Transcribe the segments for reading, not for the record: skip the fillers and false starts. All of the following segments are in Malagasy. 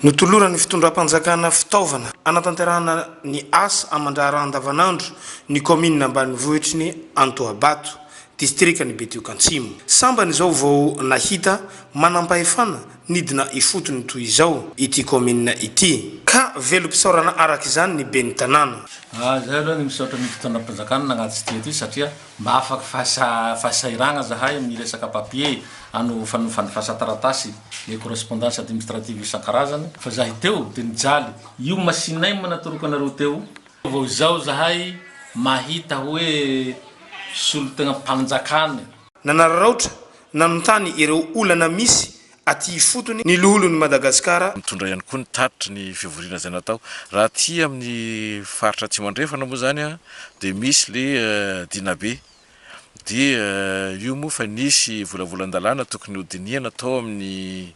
Notoloran'ny fitondram-panjakana fitaovana hanatanterahana ny asa aman-draharaha andavanandro ny kaominina ambanivohitry ny Antohabato, distrikan'i Betioky Antsimo. Sambany izao vao nahita manampahefana nidina ifotony toy izao ity kaominina ity, ka velom-pisaorana araka izany ny ben'ny tanàna. Zay aloha ny misaotra ny fitondram-panjakana nagnatsy ity aty satria mba afaky fahasahiragna zahay amin'ny resaka papier ano fandefasa taratasy le correspondance administrative isan-karazany fa zahay teo de nijaly io machine io natoroko anareo teo vao izao zahay mahita hoe solontenam-panjakana. Nanararaotra nanontany ireo olana misy aty ifotony ny loholon'i Madagasikara. Mitondra ihany koa ny tatitry ny fivoriana izay natao. Raha aty amin'ny faritra Atsimo Andrefana moa izany dia misy le dinabe. Dia io moa fa nisy volavolan-dalàna tokony hodinihana tao amin'ny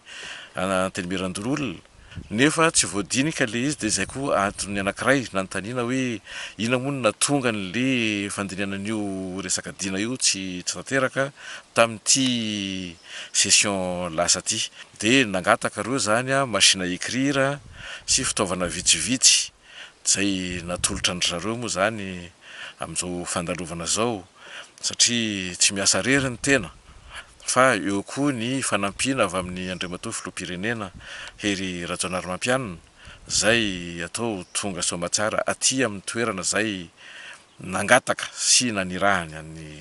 Antenimierandoholona nefa tsy voadinika ilay izy dia izay koa antony anankiray nanontaniana hoe inona moa no nahatonga an'ilay fandinihana an'io resaka dina io tsy tanteraka tamin'ity session lasa ity. Dia nangataka ireo izany machine à écrire sy fitaovana vitsivitsy izay natolotra an-dry zareo moa izany amin'izao fandalovana izao satria tsy miasa irery ny tena fa eo koa ny fanampiana avy amin'ny Andriamatoa Filoham-pirenena Hery Rajaonarimampianina izay atao tonga soamatsara aty amin'ny toerana izay nangataka sy nanirahany an'i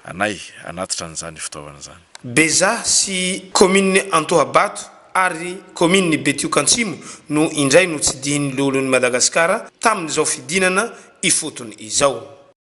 anay hanatitra an'izany fitaovana izany. Bezaha sy kaominin'i Antohabato ary kaominin'i Betioky Antsimo no indray notsidihin'ny loholon'i Madagasikara tamin'izao fidinana ifotony izao.